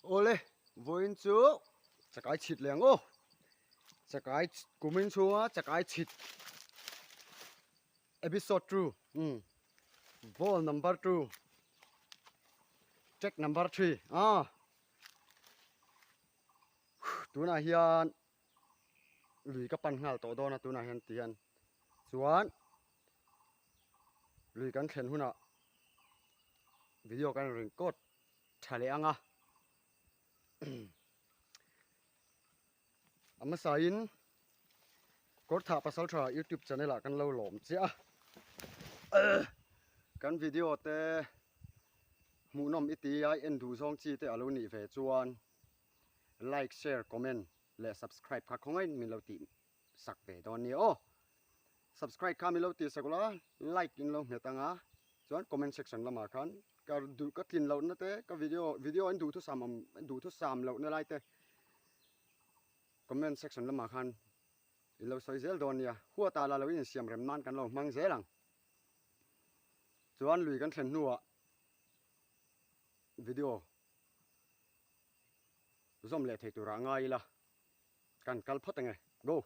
Awle, vawiin chu chakai chhit leh ang aw. Chakai kumin chhunga chakai chhit episode 2 um ball number 2 track number 3 ah tunah hian lui ka pan nghal tawh dawn a tunah hian ti hian chuan lui kan thlen hunah video kan record tha leh ang a a hmasain Kawrthah Pasaltha youtube channel ah kan lo lawm chiah a kan video te hmuhnawm i ti a en duh zawng chi te a lo nih ve chuan like share comment leh subscribe kha khawngaih min lo tih sak ve dawn nia aw. Subscribe kha min lo tih sak ula, like in lo nghet anga chuan comment section lamah khan ka duh ka tlin lohna te ka video video an duhthusam awm duhthusam lohna lai te comment section lamah khan in lo sawi zel dawn nia. Huatah lah lo insiam rem nan kan lo hmang zel ang. Chuan lui kan thlen hnuah video zawm leh thei turah ngai ila. Kan kal phawt ange. Go!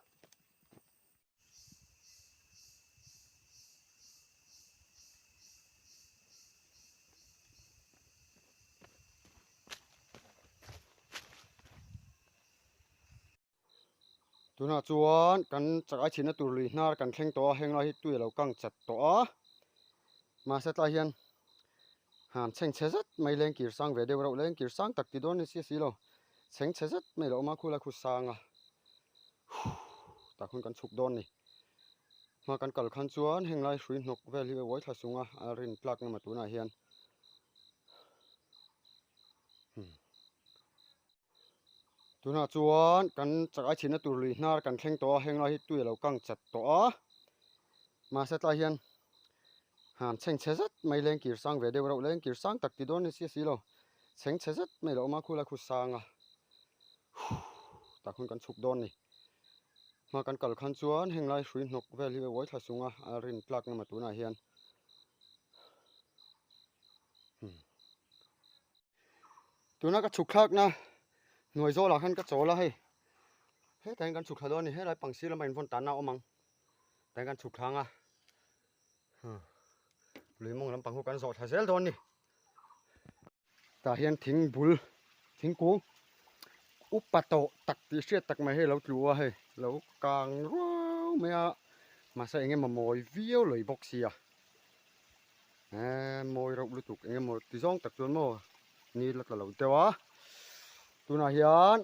Tunah chuan kan chak ai chhina tur lui hnar kan thleng tawh a, heng lai hi tui a lo kang chat tawh a. Mahse tlai hian han chheng chhe zet mai leng kir sang ve deuh reuh leng kir sang tak ti dawn ni si a si lo. Chheng chhe zet mai lo awm a khula khu sang a tah khawn kan chhuk dawn ni. Hma kan kal khan chuan heng lai hrui hnawk vel hi a uai thla sung a, a rin tlak ngam a tunah hian. Tunah chuan kan chak ai chhina tur lui hnar kan thleng tawh a, heng lai hi tui a lo kang chat tawh a. Mahse tlai hian han chheng chhe zet mai leng kir sang ve deuh reuh leng kir sang tak ti dawn ni si a si lo. Chheng chhe zet mai lo awm a, khula khu sang a tah khawn kan chhuk dawn ni. Hma kan kal khan chuan heng lai hrui hnawk vel hi a uai thla sung a, a rin tlak ngam a tunah hian. Tuna ka chhuk thlakna hnuai zawlah khan ka chawl a hei hetah hian kan chhuk thla dawn a ni helai pang sir lama invawn tanna a awm ang tah hian kan chhuk thlang a lui mawng lampang chu kan zawh thla zel dawn a ni tah hian thing bul thingkung upa tawh tak tih hriat tak mai hei a lo tlu a hei lo kang ruau mai a mahse eng emaw mawi viau lawih bawk sia. Eee mawi reuh lutuk eng emaw ti zawng tak chuan maw ni la tla lo deuh a tunah hian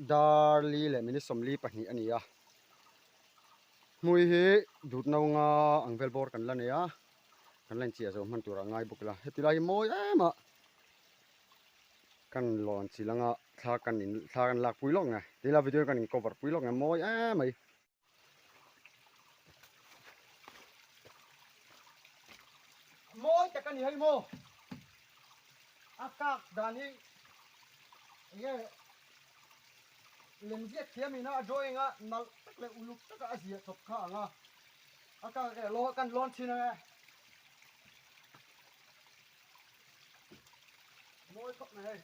darli leh minute 42 a ni a hmui hi dut no nga ang vel bawr kan la nei a kan la inchiah zo hman tur ah ngai bawk ila heti lai hi mawi em a kan lawn chilh anga thla kan in thla kan lak pui lawk nge tila video kan in cover pui lawk nge mawi em mai. Mawi tak a ni hei maw? A kak dan hi enge lem ziak thiam ina a drawing a nalh tak leh uluk taka a ziah chawp kha ang a, a kak eh law kan lawn thin ang e. Mawi khawp mai hei.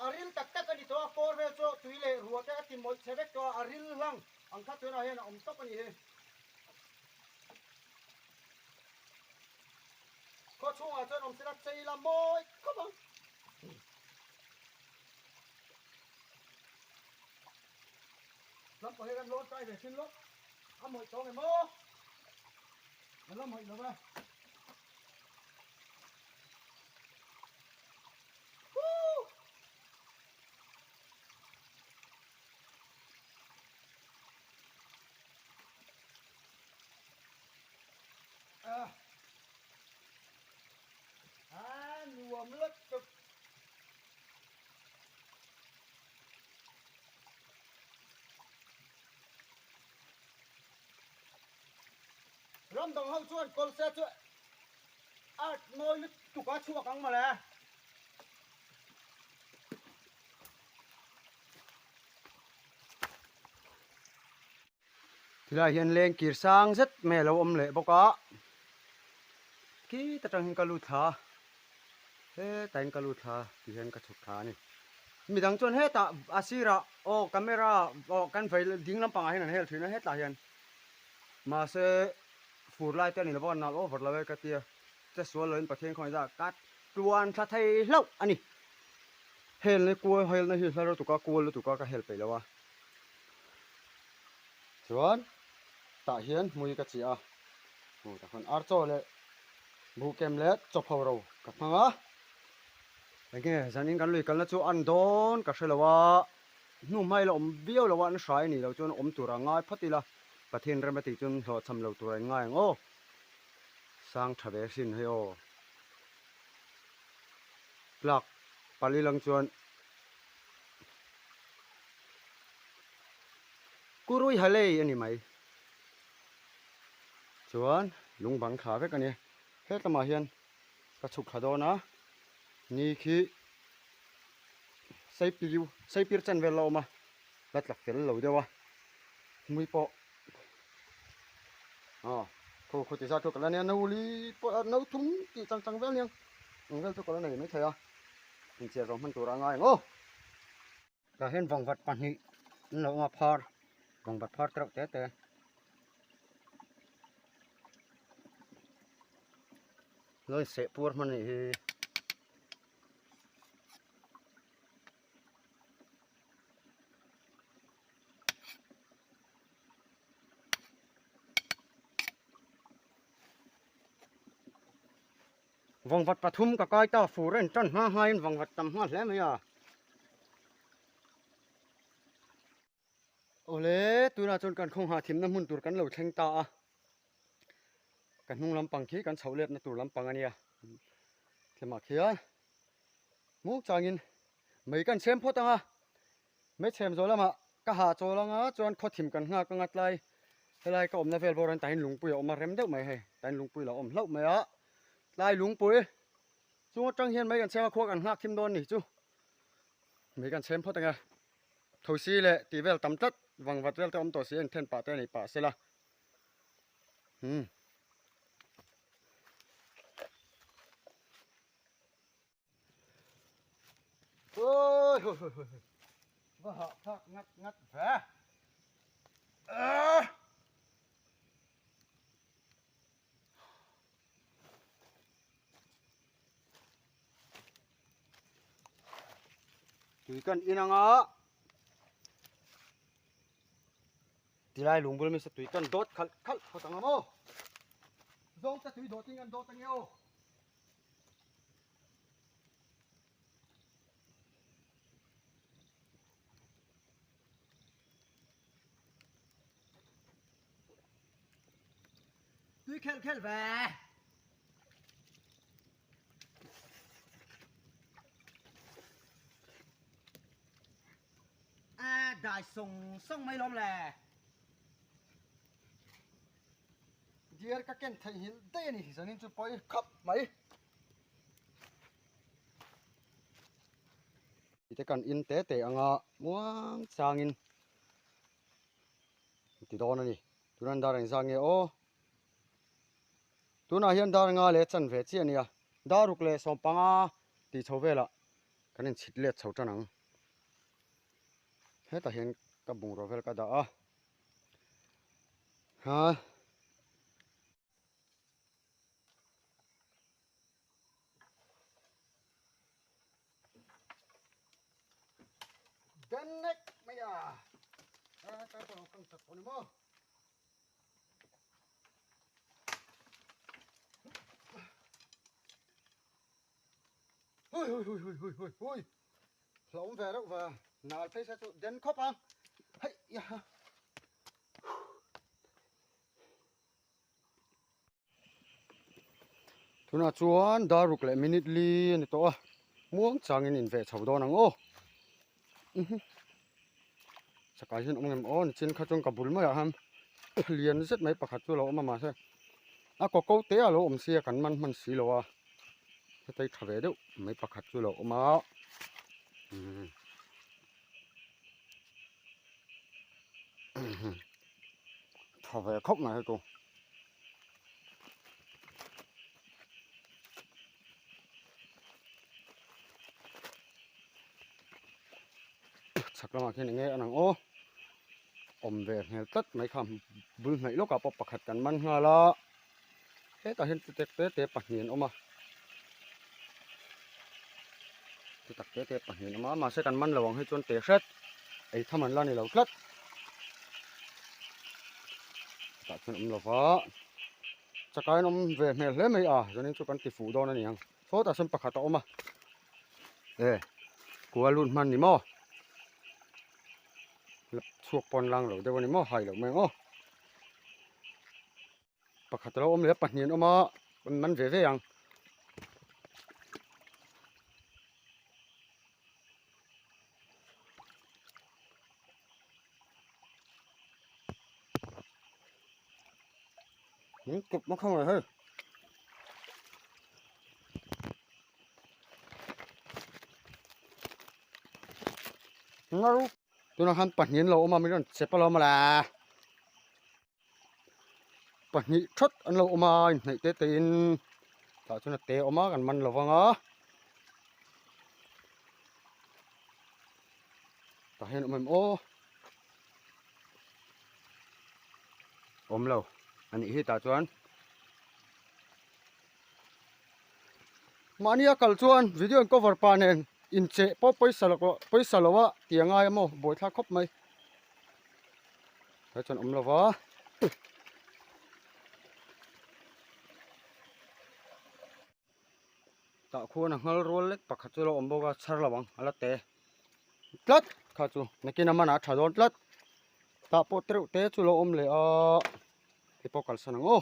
A ril tak tak a ni tawh a, kawr vel chu tui leh ruah te a ti mawlh chhe vek tawh a, a ril hlang ang kha tunah hian a awm tawp a ni hi. Khaw chhungah chuan awm sela chei la mawi khawp ang. Lam pawh hi kan lawn kai ve thin lawk, a mawih tawng em aw? A la mawih lo ve. Nuam lutuk. Ram dang ho chuan kawlse chu Art mawi lutuk a chhuak ang mawle. Tilai hian leng kir sang zet mai a lo awm leh bawk a, khi ta tang hian ka lut thla a. Hetah in ka lut thla ti hian ka chhuk thla a ni. Midang chuan hetah a sirah aw camera aw kan vei ding lampangah hian an hel thin a hetah hian mahse fur lai te a ni lo bawk a nal over lo e ka tia che sual loin Pathian khawngaih zah ka tluan thla thei hlauh a ni. Helna kual helna hi hla lutuk a kual lutuk a ka hel peih lo a chuan tah hian hmui ka chiah a hmu tak chuan archaw leh Buhkem leh chawpho ro ka hmang a, enge zanin kan lui kalna chu an dawn ka hre lo a, hnu hmai la awm viau lo a an hrai anih loh chuan awm tur a ngai phawt ila, Pathian rem a tih chuan hlawhchham lo tur a in ngai ang aw, sang tha ve hrin hei aw, plug pali lang chuan Kurui Halei a ni mai. Chuan lung bang thla vek a ni. Hetlamah hian ka chhuk thla dawn a, ni khi Seipiu Seipir chen vel la awm a, la tla fel lo deuh a, hmui pawh aw khaw khaw ti zat chu ka la nia no li pawh no thum tih chang chang vel aniang ang vel chu ka la nei maithei a, inchhiar zawng hman tur a ngai ang aw. Tah hian vangvat pahnih an lo awm a phar vangvat phar te reuh te te. Lo inseh puar hman anih hi. Vawngvat pathum ka kai ta fur a intan hma hmain vawngvat tam nghal hle mai a. Awle tunah chuan kan khawngha thimna hmun tur kan lo thleng ta a. Ka hnung lampang khi kan chhoh letna tur lampang a nia. Tlemah khian muk changin mei kan chhem phawt ang a. Mei chhem zawh lamah ka hah chawl anga chuan khaw thim kan nghak anga tlai helai ka awmna vel bawr an tahin lungpui a awm a rem deuh mai hei tahin lungpui lo awm hlauh mai a tlai lungpui chung atang hian mei kan chhem a khua kan nghak thim dawn ni chu mei kan chhem phawt anga thosi leh tih vel tam tlat vangvat vel te awm tawh si a inthen pah te a nei pah sela umm. Ôi hôi hôi hôi. Va hah thak ngat ngat ve. Ah! Tui kan in anga tilai lungbul mi sa tui kan dawt khalh khalh phawt ang maw. Zawng te tui dawt in kan dawt ange aw. Tui khelh khelh ve. A dai sawng sawng mai lawm le. Diar ka ken theihnghilh daih a ni zanin chu pawi khawp mai. Tite kan in te te anga muang changin ti dawn a ni. Tunah dar engzah nge aw? Tunah hian dar nga leh chan ve chiah a nia. Dar ruk leh sawmpanga tih chho velah kan inchhit let chho tan ang. Hetah hian ka bungraw vel ka dah a. Ha. Denek mai a. A ta ta kang tak ni mo. Hui hui hui hui hui hui hui. Hlawm ve reuh va. Nal phei se chu den khawp ang. Hei ya. Tunah chuan dar ruk leh minute li a ni tawh a. Muang changin in veh chho dawn ang aw. Chakai hian awm ngem aw nichin kha chuan ka bul maiah hian lian zet mai pakhat chu a lo awm a mahse a kaw ko te a lo awm sia kan man hman si lo a hetei tha ve deuh mai pakhat chu a lo awm a tha ve khawp mai hei chu. Chhak lamah khian enge an ang aw awm ve hmel tlat mai kha bul hnaih lawkah pawh pakhat kan man nghal a hetah hian chu tek te te pahnih an awm a chu tak te te pahnih an awm a mahse kan man lo ang hi chuan te hret ei tham an la ni lo tlat tah chuan awm lova chakai an awm ve hmel hle mai a zanin chu kan ti fuh dawn a ni ang. Sawtah sawn pakhat a awm a e kua lut hman ni maw chhuak pawn lang lo deuh a ni maw hai loh mai ang aw pakhat a lo awm leh a pahnih an awm a an man ve ve ang. Kawp mak hang hei. Ngaru. Tuna khan pahnih an lo awm a min rawn chep alawm a la. Pahnih that an lo awm a inhnaih te te in tah chuan a te awm a kan man lo vang a. Tah hian awm em aw. Awm lo a nih hi tah chuan mahni a kal chuan video in cover pa nen incheh pawh pawisa lo pawisa lo a tih a ngai a maw buaithlak khawp mai tah chuan awm lo va. Tah khuan a nghal rual lek pakhat chu a lo awm bawk a chhar lo ang a la te tlat kha chu nakin a manah a tha dawn tlat tah pawh tereuh te chu a lo awm leh a hei pawh kalsan ang aw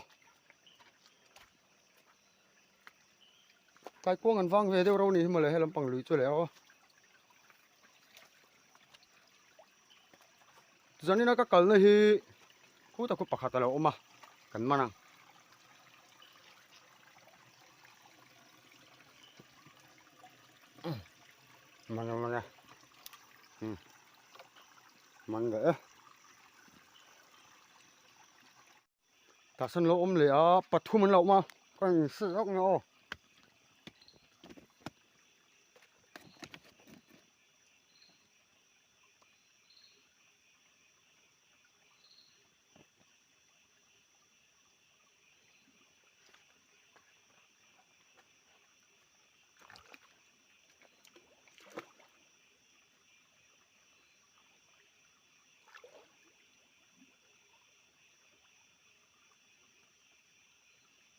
kaikuang an vang ve deuh reuh a nih hi mawle he lampang lui chu leh aw zanina ka kalna hi khutah khu pakhat a lo awm a kan man ang. Man a man a man leh e tah sawn lo awm leh a pathum an lo awm a ka inhre zawk nia aw.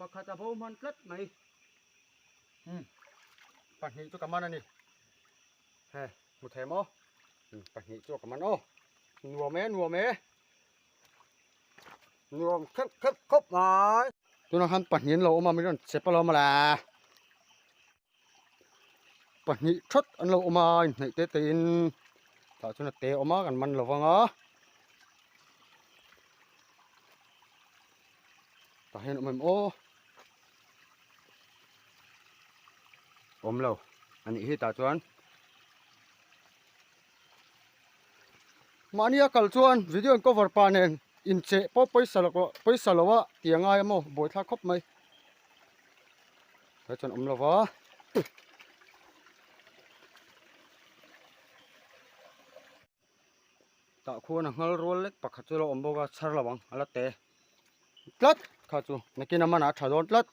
Pakhat a bo hman tlat mai umm pahnih chu ka man a ni he hmu thei maw pahnih chu ka man aw nuam e nuam e. Nuam khep khep khawp mai. Tunah khan pahnih an lo awm a min rawn chep alawm a la. Pahnih that an lo awm a inhnaih te te in tah chuan a te awm a kan man lo vang a. Tah hian awm em aw. Awm lo a nih hi tah chuan. Mahni a kal chuan video in cover pa nen incheh pawh pawisa lo pawisa lo a tih a ngai a maw buaithlak khawp mai tlai chuan awm lo va. Tah khuan a nghal rual lek pakhat chu a lo awm bawk a chhar lo ang a la te tlat kha chu nakin a manah a tha dawn tlat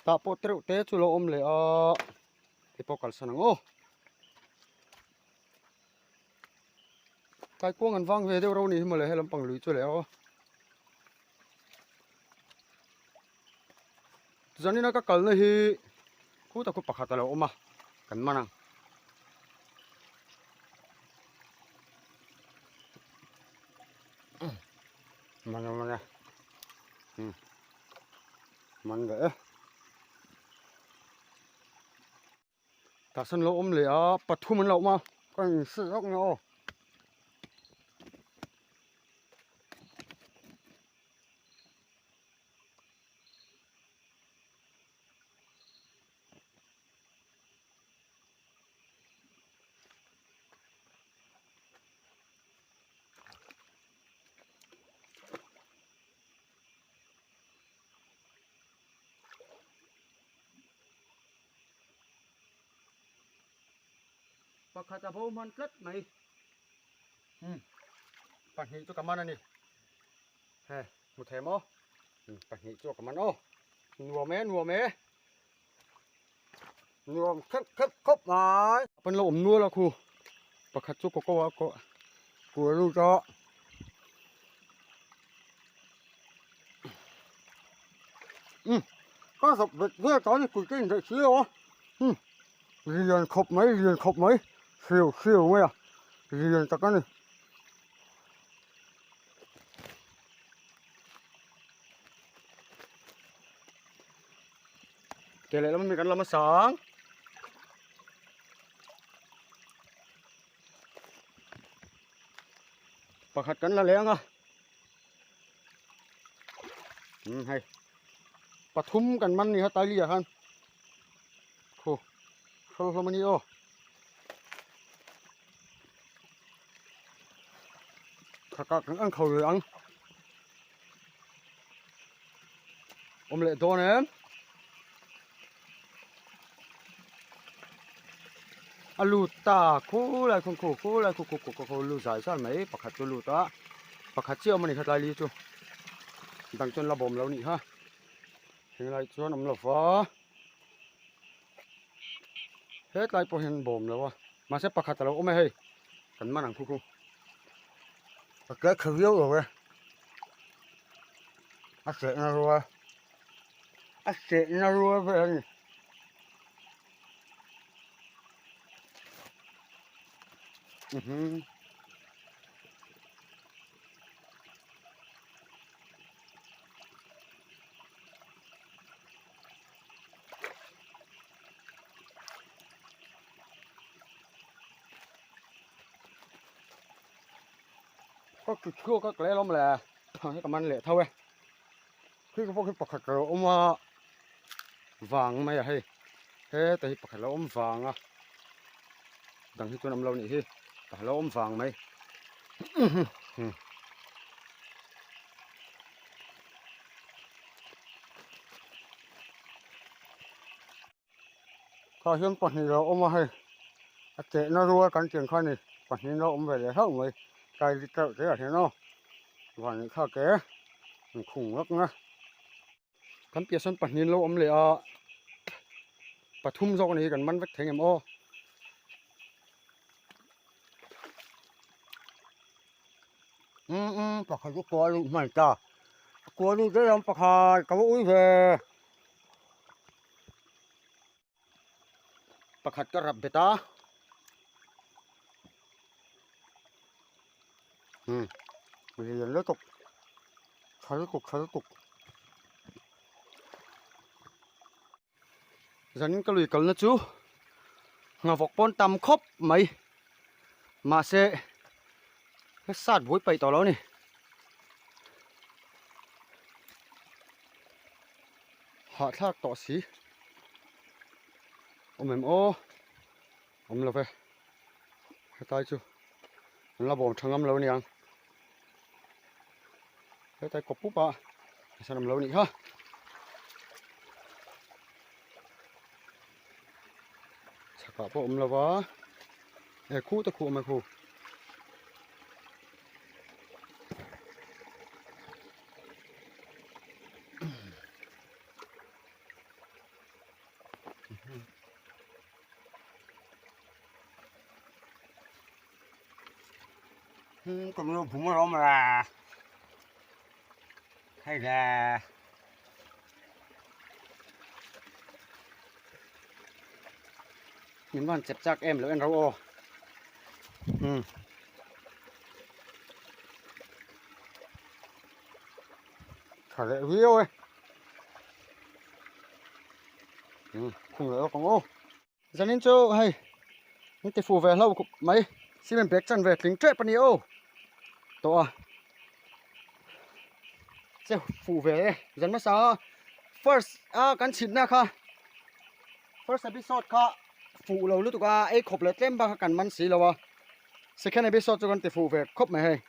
tah pawh tereuh te chu a lo awm leh a hei pawh kalsan ang aw. Kaikuang an vang ve deuh reuh a nih hi mawle he lampang lui chu leh aw. Zanina ka kalna hi khutah khu pakhat a lo awm a kan man ang. Man a man a man leh e. Tah sawn lo awm leh a pathum an lo awm a ka inhre zawk nia aw. Pakhat a bo hman tlat mai. Um pahnih chu ka man a ni he hmu thei maw um pahnih chu ka man aw nuam e nuam e nuam khep khep khawp mai pan lo awm nual a khu pakhat chu kaw kaw a kaw kual lut a um ka zak vet vel ta ni kulte in daih si lo a um lian khawp mai lian khawp mai hriau hriau mai a lian tak a ni. Ke lehlam ami kan lam a sang. Pakhat kan la leng a. Um hei. Pathum kan man ni ha tai li ah khan. Khu. Hrawl hlawm a ni aw. Khakah kan ang kho rih ang. Awm leh dawn em? A lut ta khulai khung khu khulai khu khu khu khu lut zai zai mai pakhat chu lut a pakhat chiah awm a ni kha tlai li chu dang chuan la bawm lo nih kha henglai chuan awm lo va hetlai pawh hian bawm lo a mahse pakhat a lo awm e hei kan man ang khu khu a tlai kha viau lo e. A chehna rual a chehna rual vel a ni. Ka ki chhuak a ka leh alawm le thang hi ka man leh tho e khi ka pawh khi pakhat ka lo awm a vang mai a hei heta hi pakhat lo awm vang a dang hi chuan awm lo nih hi pakhat lo awm vang mai Tah hian pahnih lo awm a hei a tehna rual kan tih ang kha a ni pahnih lo awm ve leh hlauh mai tlai ri teuh te ah hian aw van nih thlak e an khung vak na kan piah sawn pahnih an lo awm leh a pathum zawk a ni hi kan man vek thei ngem aw. Umm umm pakhat chu kua lut hman ta kua lut daih ang pakhat ka va ui ve pakhat ka rap bet a umm lian lutuk tha lutuk tha lutuk Zanin ka lui kalna chu nghavawk pawn tam khawp mai mahse ka sat buai paih tawh lo a ni. Hahthlak tawh si awm em aw awm lo ve hetlai chu an la bawm tha ngam lo aniang hetlai kawp pup a san awm lo anih kha. Chhakah pawh awm lo va e khu te khu awm e khu. Còn nhiều bún rồi mà hay là những con chẹp chắc em lỡ ăn rau ô ừ. Thả lệ viêu ấy ừ, không lỡ con ô Zanin chu hei an ti fu ve hlauh khawp mai cement bag chan ve tling tep a ni aw tawh a che fu ve e zan hmasa a first a kan chhitna kha first episode kha fuh lo lutuk a ei khawp leh tlem bak kha kan man si lo a second episode chu kan ti fuh ve khawp mai hei.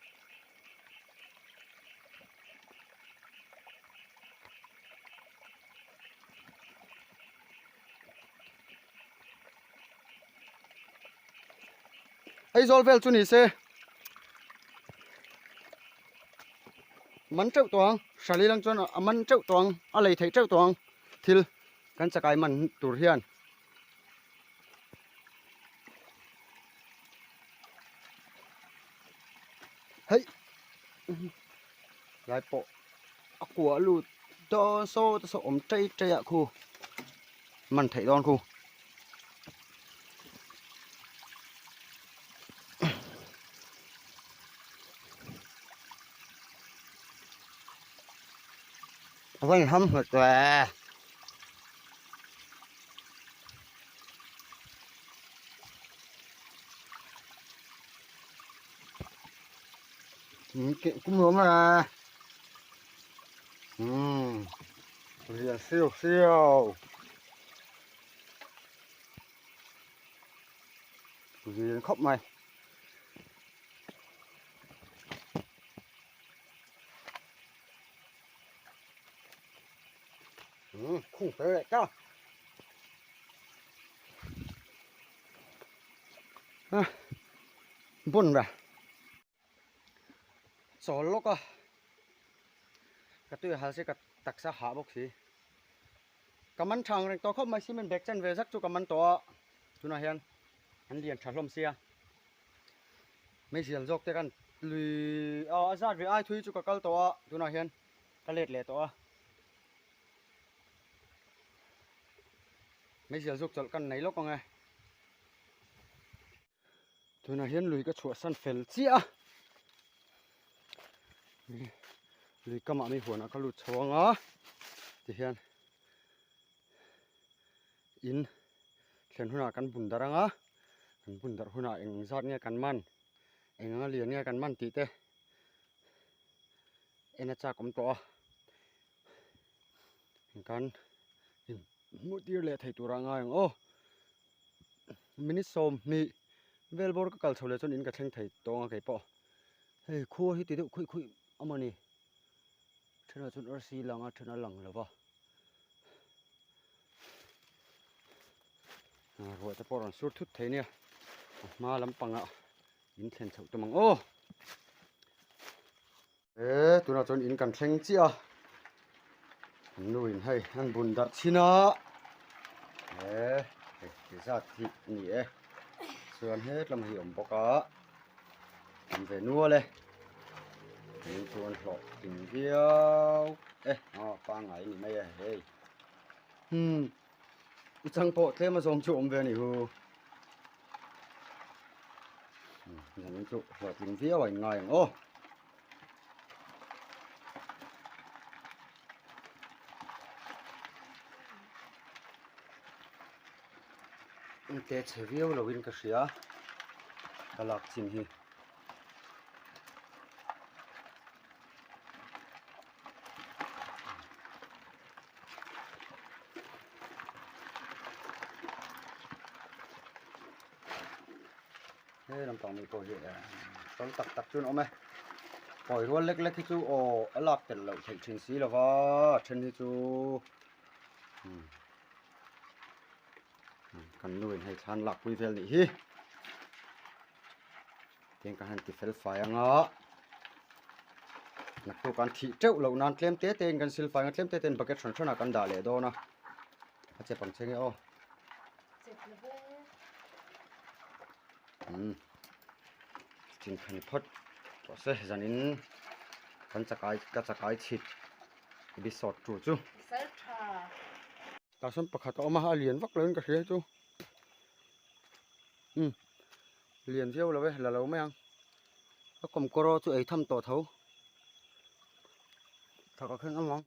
Aizawl vel chu ni se. Man teuh tawh ang, hralh ilang chuan a man teuh tawh ang, a lei theih teuh tawh ang thil kan chakai man tur hian. Hei lai pawh a kuah lut dawn saw te saw awm chei chei ah khu man theih dawn khu. A van ham nghet ve. Kum lawm a. Lian siau siau. Lian khawp mai. Khung fel leh ta. Bun ra. Chawl lawk a. Ka tui hal si ka taksa hah bawk si. Ka man tha ang reng tawh khawp mai cement bag chen ve zak chu ka man tawh a. Tunah hian an lian tha hlawm sia. Meizial zawk te kan lui a a zat ve ai thui chu ka kal tawh a tunah hian ka let leh tawh a. Meizial zawk chawlh kan nei lawk ang e. Tunah hian lui ka chhuahsan fel chiah a. Lui kamah mi huanah ka lut chho ang a tihian in thlen hunah kan bun darh ang a kan bun darh hunah eng zat nge kan man eng anga lian nge kan man tih te en a chak awm tawh a engkan hmuh tir leh thei tur a ngai ang aw minute 20 vel bawr ka kal chho leh chuan in ka thleng thei tawh ang a keipawh hei khua hi ti deuh khuih khuih a mawni thenah chuan arsi lang a then a lang lo va ruah te pawh a rawn sur thut thei nia a hma lampangah in thlen chhoh tum ang aw. E tunah chuan in kan thleng chiah a an nu in hei an bun darh chhin a e hei ti zat hi a ni e chuan hetlam hi a awm bawk a awm ve nual e tin chuan hlawh tling viau e aw pangngai a ni mai e hei hmm i chang pawh tlem a zawng chu awm ve a ni hu zanin chu hlawhtling viau a inngai ang aw. Te chhe viau lo in ka hria ka lak chin hi. He lampang mi pawh hi sawn tak tak chuan a awm e kawi rual lek lek hi chu aw a lak tel loh theih thin si lova a then hi chu kan nu in hei thlan lak pui vel nih hi tiang ka han ti fel fai anga naktuk an thih teuh loh nan tlem te te in kan sil fai anga tlem te te in bucket hran hran ah kan dah leh dawn a a chep ang che nge aw. Chin khan phawt tawh se zanin kan chakai ka chakai chhit episode 2 chu. Tah sawn pakhat a awm a a lian vak lo in ka hria chu umm lian viau lo e la lo mai ang a kawmkawr chu ei tham tawh tho thak ah khan a awm ang.